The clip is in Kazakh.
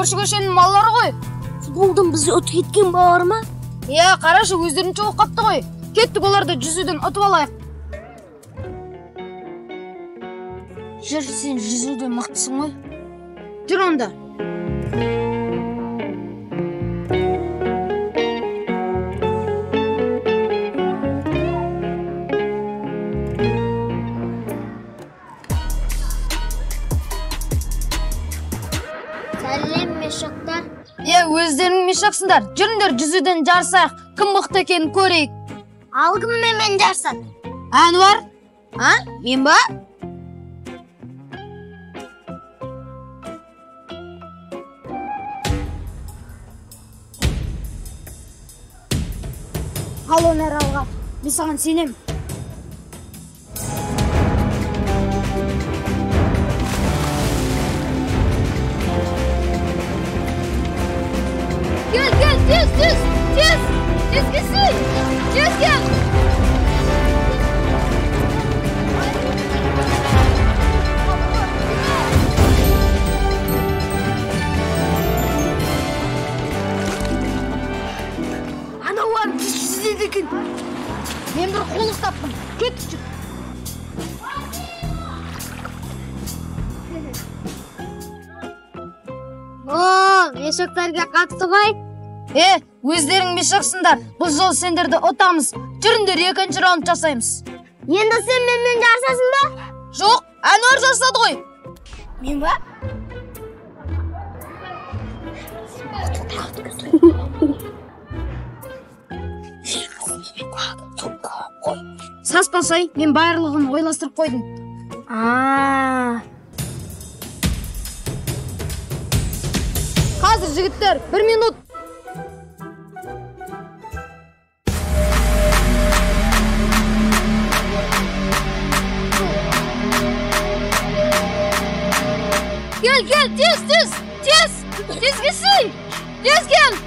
Көрші көшенің маллары ғой. Футболдан бізді ұтып кеткен балалар ма? Иә, қарашы, өздерінше болып қапты ғой. Кеттік, оларды жүзуден ұтып алайық. Жүр, сен жүзуден мықтысың ғой. Жүр онда. Сәлем, мешоктар. Е, өздерің мешоксыңдар. Жүріңдер, жүзуден жарысайық. Кім мықты екенін көрейік. Ал кім менімен жарысады? Әнуар? А, мен ба? Ал оны алға. Мен саған сенем. Кел, кел, тез, тез, тез, тез келсей, тез кел. Аналар тез жүзеді екен. Мен бір қулық таптым. Кеттік. О, мешоктарға қатты ғой. Е, өздерің мешоксыңдар. Бұл жолы сендерді ұтамыз. Жүріңдер, екінші раунд жасаймыз. Енді сен менімен жарысасың ба? Жоқ, Әнуар жарысады ғой. Мен ба? Саспасай, мен барлығын ойластырып қойдым. Қазір, жігіттер, 1 минут. Кел, кел, тез, тез, тез, тез келсей, тез кел.